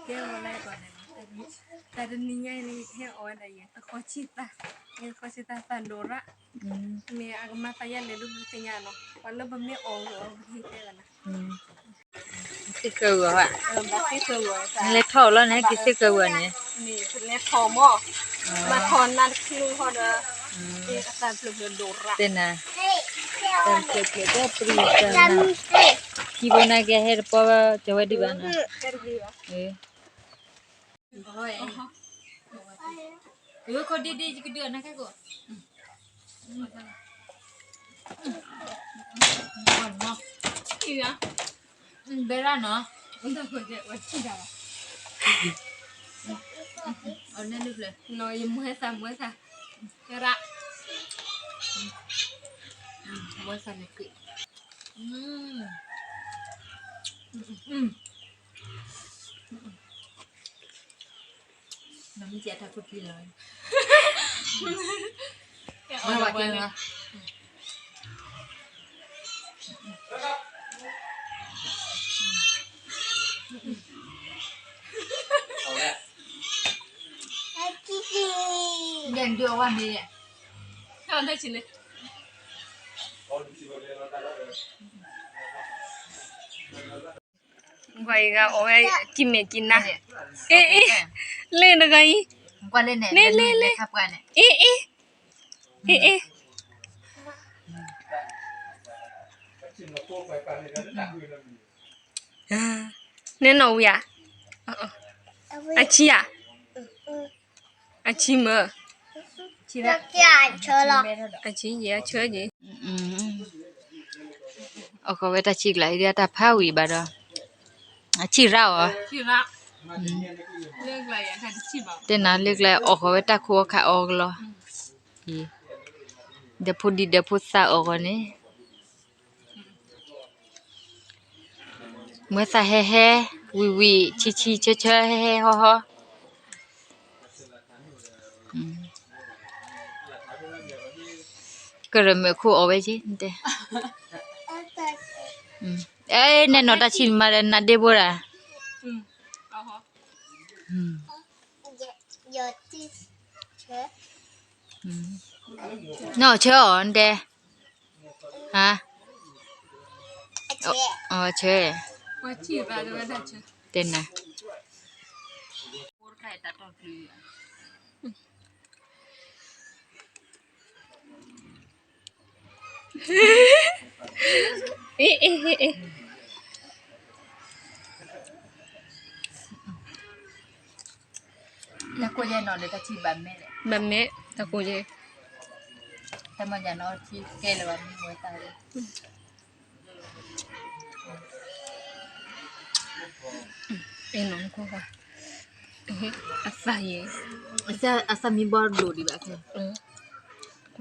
ကဲဝဲလၢကီးန့ၣ်, တၢ်တနံၤညါအံၤန့ၣ် ယကဟဲအီၣ်ဝဲဒၣ်ယသကိးဆံသၣ်, ယသကိးဆံသၣ်သၣ်ဒိၣ်ရၣ်, မ့ၢ်အကမၤသးယါလဲၣ်ဒုးပသ့ၣ်ညါနီၤ, ပှၤလၢပမ့ၢ်အီၣ်ဂီၢ်ပဟ့ၣ်တဲဘၣ်နၤ, သ့ၣ်ကၢဂီၤဘၣ်, နလဲၤထီၣ်အီၤလီၤန့ၣ် ကသ့ၣ်ကၢဂီၤန့ၣ်, လဲၤထီၣ်မး, မၤထီၣ်နၤတချုးဟီဒီး, အသၣ်ဖျၢၣ်ဖျၢၣ်ဒိၣ်ရၣ်, သၣ်ဖျၢၣ်ဖျၢၣ်ဒီးပရံၣ်တၢ်နၤ, ခံဘိနၤကဟဲတပီဘၣ် ကၠီၤဝဲဒံးဘၣ်နၤ, အၢ ယကဒုးနၤခဲကိး, ဘဲရၣ်နီၤ, အီၣ်န့ၣ်လၢပျၢၤ, ယမွဲသး မွဲသး, ရၣ်, မွဲသးန့ၣ်ကွံာ်, နမ့ၢ်ကဲတၢ်ဖိထံလီၤ, မ့ၢ်ဝဲကဲလီၤ, ဒ်အဝဲမ့ၢ်, ကွၢ်အံၤဂၤအီၣ်ဝဲ ကံၢ်မဲာ်ကံၢ်နါ, အ့ၣ်အ့ၣ်, လ့ၣ်တဂၤအံၤ, လ့ၣ်လ့ၣ်, အ့ၣ်အ့ၣ်, အ့ၣ်အ့ၣ်, နဲနီၣ်ဝံၤဧါ, အဆံဧါ, အဆံမ့ၢ်, အဆံယဲၢ်ဆၢက့ၤ, အီၣ်ဃီၤဝဲတၢ်ဆံကျါအံၤ ဒ်တၢ်ဖးဝံၤဘၣ်ဒီး, အဆံရၣ်အီၤ, တဲနၤလၢကျါအီၣ်ဃီၤဝဲတၢ်ခိၣ်အီၣ်ခးအီၣ်ကလီ, ဒီးဖိဒံဒီးဖိသၣ်အီၣ်ဃီၤန့ၣ် မွဲသၣ်ဟဲဟဲ, ဝံၤဝံၤ, ဆံဆံဆၢဆၢ, ဟဲဟဲဟီၣ်ဟီၣ်, ကရၢမုၣ်ခိၣ်အီၣ်ဝဲက့ၤ, အဲ နဲနီၣ်တၢ်ဆံမးဒီးနါဒ့ဘိဒၣ်, နီၢ်ဆၢအီၤတဲ, ဟါ, အဆၢ, တဲနၤ အ့ၣ်အ့ၣ်အ့ၣ်, တၢ်ကိၢ်ယဲနီၤဒီးတၢ်ထံၣ်ဘၣ်မဲာ်, ဘၣ်မဲာ်, တၢ်ကိၢ်ယဲ, တၢ်မၤယၤနီၤထံၣ်ကဲလၢၤဘၣ်မ့ၢ်ဝဲတၢ်လၢ အ့ၣ်နီၤနခိၣ်ဃါ, အသၣ်ယဲ, အသၣ်မံဘီဒိၣ်ဒံးဘၣ်ခဲ, ရံၣ်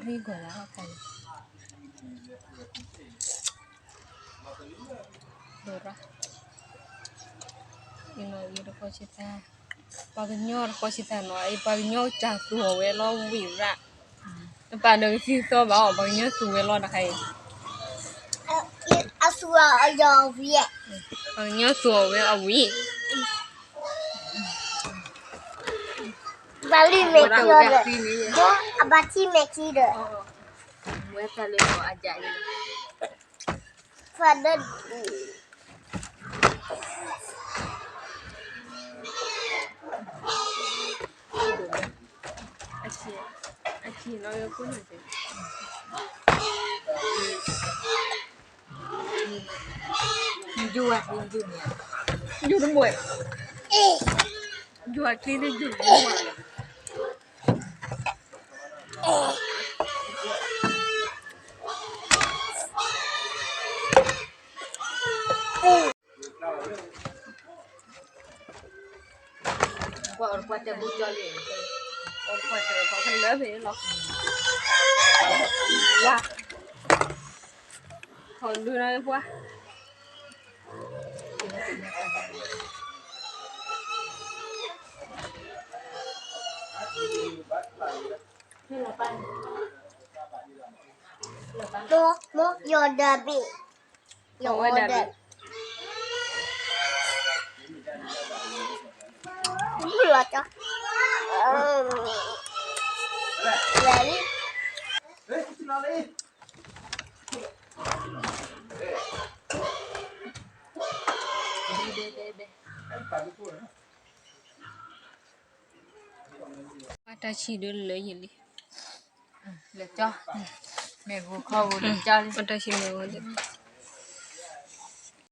ဂီၤလၢအခါန့ၣ်, ဒိၣ်ရၣ်, အ့ၣ်နီၤယတခီဆံသၣ်, ပှၤကညီတခီဆံသၣ်နီၤ, အ့ၣ်ပှၤကညီတၢ်သူၣ်အီၤဝဲလီၤဝံၣ်ရၣ်, တပာ်ဒီးကသံၣ်သီဘၣ်အီၤ ပှၤကညီသူၣ်ဝဲလီၤတခါအံၤ, အသူၣ်အီၤဝံၣ်, ပှၤကညီသူၣ်အီၤဝဲအဝံၣ်, ဘၣ်လံမဲာ်ထံအီၤဒီး, အဘၣ်ထံမဲာ်ထံဒီး, ဝဲသးလၢအီၤအယၤအံၤ, ဖးဒၢ အဆံ, အဆံနီၤ ယကိၢ်နီၤက့ၤ, ယိၤဝဲယိၤန့ၣ်, ယိၤတမွဲ, ယိၤအချံန့ၣ်ယိၤတမွဲ. ပှၤအီၣ်တပှၢ်တဲဘူးကၠီလံ, အီၣ်တပှၢ်တဲပှၤကလၢဖဲလီၤ, ဝါ, ထီၣ်ဒုးနၤပှၤ Mo, mo, your daddy. Your daddy. ကၠီ တၢ်ဆံၣ်ဒုးလၢယလံ, လၢကၠီ, မ့ၢ်ဂိၤခီဂိၤလၢကၠီလံ, တၢ်ဆံၣ်မ့ၢ်ဂိၤလံ.